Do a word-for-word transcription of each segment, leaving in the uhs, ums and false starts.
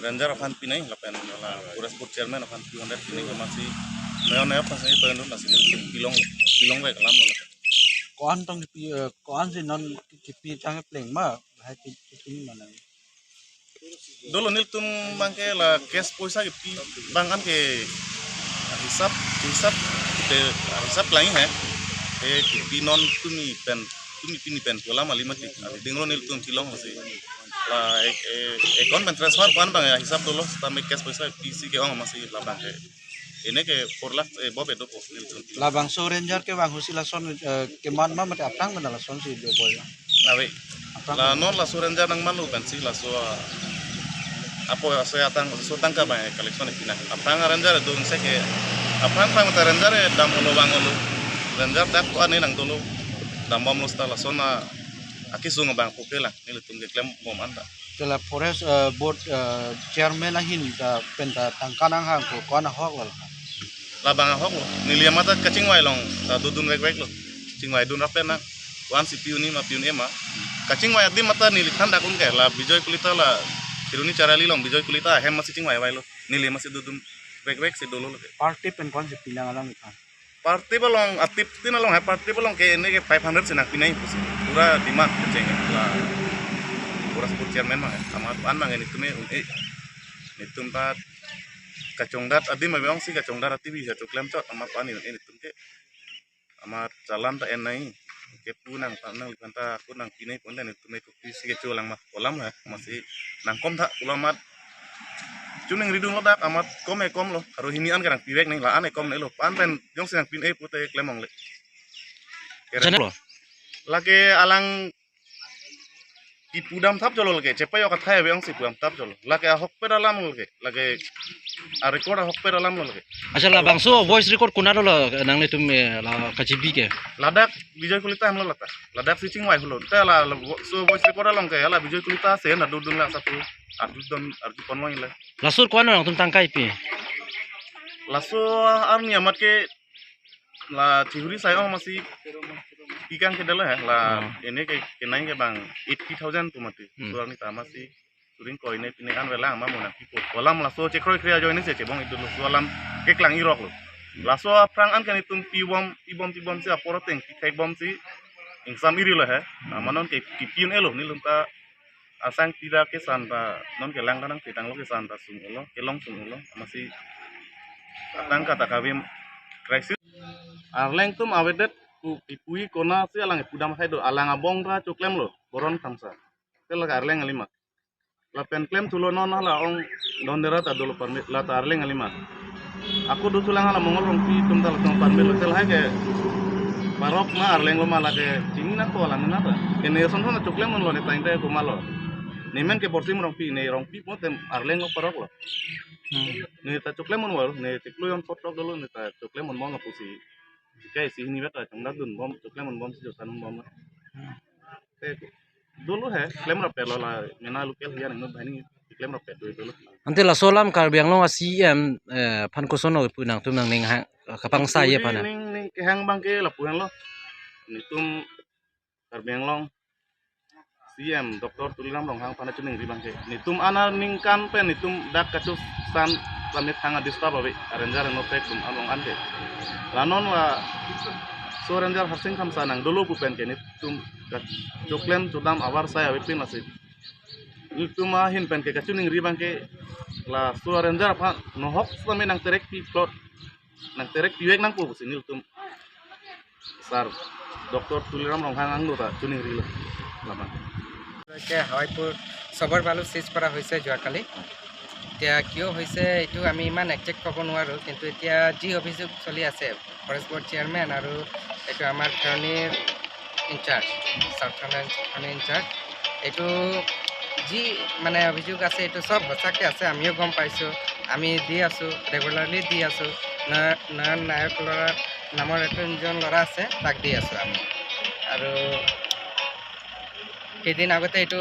Ranger aphan pinai lapen la Forest Board Chairman aphan two hundred pinai ke masi neo neo aphan sini toin dun masi nelitum pilong pilong vek alam lo. Ko-an tong kipi, eh, ko-an si non kipi tang pleng ma, hai ki, ki, ki mana. Dolo nelitum abang ke la cash poisa kipi abang an ke hisap hisap te hisap lang he. Eh, kipi non tumi pen tumi pini pen pu alam kali mati. Dinglo nelitum pilong masi. La ek ek account pen transfer pu an abang ya hisap dolo, seta me cash poisa kipi si ke-ong masi labang ke. Ini ke four lakh, eh, bob edo po nelitum. Labangso Ranger kevang ahut si lason, eh, keman ma mate aphrang mana lason si do boy. Ave. Aphrang la mana? Non laso Ranger nangmanlo pensi laso, ah, apo aso atang laso tangka abang collection ipina. Aphrang Ranger do se ke aphrang aphrang mate Ranger dam olo vang olo. Ranger dak ko ane nang dolo. Dam bom lo seta lason akesung abang pupe lang nelitum keklem bom anta. Te la Forest, eh, Board, eh, Chairman ahin ta pen ta tangka nanghang ko ko-an ahok lo? Labang ahok lo. Neli amat ta kachingvai along ta dodun vek vek lo. Chingvai dun rap pen na. Ko-an si pi-un-e ma pi-un-e ma. Kachingvai adim mata neliphan dak un ke la Bijoy Kalita la Kheroni Chariali along Bijoy Kalita ahem masi chingvai vai lo. Neli masi dodun vek vek si dolo lo ke. Party pen ko-an si pinang alam iphan? Party along, atip tin along hai party along ke ini ke five hundred si nangpinai pusi. Pura demand kecheng la Forest Board Chairman abang hai. Amat an abang nelitum un-e. Nelitum ta kachongdat adim abang si kachongdat ati bisa choklem chot amat an nelitum ke. Amat challan ta en nai. Kepu nang nangliphan ta ko nangpinai pon dan nelitum ke kopi si kecho lang ma. Ko alam hai. Masi nangkom tha ko alam amat. Chuning ridung lo dak amat kom e kom lo. Aro hini an ke nangpi vek nang la an e kom ne lo. An pen jongsi nangpin e pute klem ong le. Channel lo. Lake alang kipu dam thap cholo lake. Chepai ok athai abang si pu dam thap cholo. Lake ahokpet alam lo lake. Lake a record ahokpet alam lo lake. Accha, labangso voice record konat lo nanglitum, eh, la kachibi ke? Ladak Bijoy Kalita hem lo lata. Ladak si chingvai hulo. Te la, la vo-, so voice record along ke la Bijoy Kalita si na dodun la satu. Arju don arju ponlo ile. Laso ko-an nangtum tangka ipi? Laso arni amat ke la chihuri sai ong masi pikang ke dala hai la. Hmm. Ini ke kenai ke abang eighty thousand pu mati. Hmm. So arni ta masi suring ko ini pini an velang ma mona pipo. Ko alam laso chekroi kre ajo ini si chebong itu lo. So alam keklang irok lo. Laso aphrang an ke nelitum pi bom pi bom pi bom si apor ateng pi thek bom si ingsam iri lo hai. Hmm. Amanon ke kipi un-e lo nelitum ta asang tida kesan ta non kelang ta nangpitang lo kesan ta sung olo kelong sung olo masi atangka ta kavim crisis. Arleng atum avedet pu ipui kona si alang ipu dam hai do alang abong ta choklem lo Boron Khamsa. Te lake Arleng alima. Lapen klem thulo non la ong Dondera ta dolo permit la ta Arleng alima. Ako dothulang hala Mongol Rongpi atum ta latum permit lo tel hai ke parok ma Arleng lo ma lake chini nangpo alam na ta. Kene son son choklem un lo ne ta ingte kuma lo. Ne men ke Borsim Rongpi ne Rongpi mo tem Arleng lo parok lo. Hmm. Ne ta choklem un wal ne chiklo yon potrok dolo ne ta choklem un bom lo pusi. Kai si hini beta chongda dun bom choklem un bom si josan un bom. Hmm. Te dolo hai klem rapet lo la mena local hiya nang bhani klem rapet do dolo. Ante laso alam Karbi Anglong a C E M, eh, aphan koson lo pu nangtum nangning hang, eh, kapangsa ye aphan. Ning ning kehang abang ke lapu hang lo. Nelitum Karbi Anglong C E M Doctor Tuliram Ronghang aphan chuning ri abang ke. Nelitum ana ningkan pen nelitum dak kachusan lamit hang a disturb ave. Ranger no pek dum along ante. La non laso Ranger Harsing Khamsa nang dolo pu pen ke nelitum ka choklem chodam avar sai ave pin lasi. Nelitum ahin pen ke kachuning ri abang ke laso Ranger aphan nohok sami nang terek pi plot nang terek pi vek nangpo pusi nelitum sir Doctor Tuliram Ronghang angno ta chuning ri lo. Lama. এতিয়া হাৱাইপুৰ চবৰ বালু চিজ কৰা হৈছে যোৱাকালি। এতিয়া কিয় হৈছে এইটো আমি ইমান একজেক্ট ক'ব নোৱাৰোঁ, কিন্তু এতিয়া যি অভিযোগ চলি আছে, ফৰেষ্ট বৰ্ড চেয়াৰমেন আৰু এইটো আমাৰ খেৰণিৰ ইনচাৰ্জ, চাউথাৰ্ণ ৰেঞ্জ খেৰণি ইনচাৰ্জ, এইটো যি মানে অভিযোগ আছে, এইটো চব সঁচাকৈ আছে। আমিও গম পাইছোঁ, আমি দি আছোঁ, ৰেগুলাৰলি দি আছোঁ। নয়-, নয়ন নায়ক ল'ৰা নামৰ এইটো যোন ল'ৰা আছে, তাক দি আছোঁ আমি। আৰু কেইদিন আগতে এইটো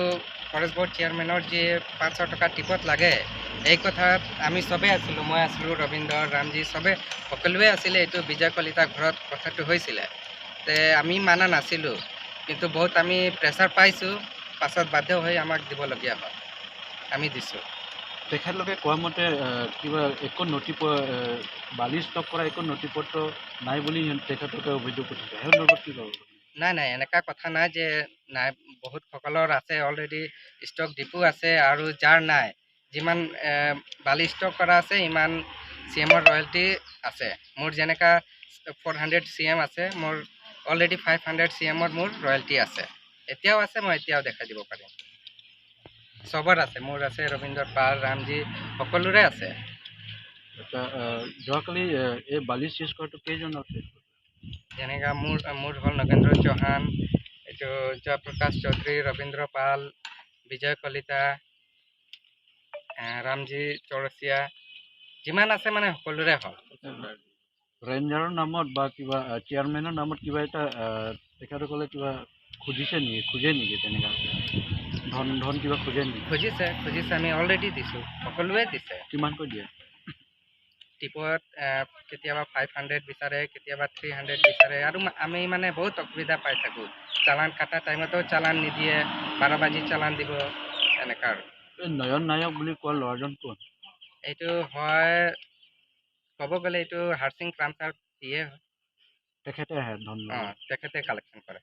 ফৰেষ্ট বৰ্ড চেয়াৰমেনৰ যি পাঁচশ টকা টিকট লাগে, এই কথাত আমি চবেই আছিলোঁ, মই আছিলোঁ, ৰবীন্দ্ৰ, ৰামজী, চবে, সকলোৱে আছিলে। এইটো বিজয় কলিতা ঘৰত কথাটো হৈছিলে, তে আমি মানা নাছিলোঁ, কিন্তু বহুত আমি প্ৰেছাৰ পাইছোঁ, পাছত বাধ্য হৈ আমাক দিবলগীয়া হ'ল, আমি দিছোঁ। তেখেতলোকে কোৱা মতে, আহ, কিবা একো নথি প-, আহ, বালি ষ্টক কৰা একো নথি পত্ৰ নাই বুলি সিহঁত, তেখেতলোকে অভিযোগ উঠিছে। সেই সন্দৰ্ভত কি ক'ব? নাই, নাই, এনেকা কথা নাই যে নাই, বহুত সকলৰ আছে, অলৰেডি ষ্টক ডিপু আছে আৰু যাৰ নাই, যিমান, এ, বালি ষ্টক কৰা আছে, ইমান চি এমৰ ৰয়েলটি আছে। মোৰ যেনেকা ফ'ৰ হাণ্ড্ৰেড চি এম আছে, মোৰ অলৰেডি ফাইভ হাণ্ড্ৰেড চি এমৰ মোৰ ৰয়েলটি আছে, এতিয়াও আছে, মই এতিয়াও দেখাই দিব পাৰিম। চবৰ আছে, মোৰ আছে, ৰবীন্দ্ৰ পাল, ৰামজী, সকলোৰে আছে। আচ্ছা, আহ, যোৱাকালি, আহ, এই বালি চিজ কৰাটো কেইজন আছে? যেনেকা মোৰ, মোৰ হ'ল নগেন্দ্ৰ চৌহান, এইটো জয়প্ৰকাশ চৌধুৰী, ৰবীন্দ্ৰ পাল, বিজয় কলিতা, আহ, ৰামজী চৌৰচীয়া, যিমান আছে মানে সকলোৰে হ'ল। ৰেঞ্জাৰৰ নামত বা কিবা, আহ, চেয়াৰমেনৰ নামত কিবা এটা, আহ, তেখেতসকলে কিবা খুজিছে নেকি, খোজে নেকি তেনেকা? ধন, ধন কিবা খোজে নেকি? খুজিছে, খুজিছে, আমি অলৰেডি দিছোঁ, সকলোৱে দিছে। কিমানকৈ দিয়ে? টিপত, আহ, কেতিয়াবা ফাইভ হাণ্ড্ৰেড বিচাৰে, কেতিয়াবা থ্ৰী হাণ্ড্ৰেড বিচাৰে, আৰু মা-, আমি মানে বহুত অসুবিধা পাই থাকোঁ। চালান কটা টাইমতো চালান নিদিয়ে, বাৰ বাজি চালান দিব, এনেকা আৰু। এই নয়ন নায়ক বুলি কোৱা ল'ৰাজন কোন? এইটো হয়, ক'ব গ'লে এইটো হাৰসিং ক্ৰামচাৰ পিয়ে হয়। তেখেতে আহে ধন ল'বলৈ? অ, তেখেতে কালেকশ্যন কৰে।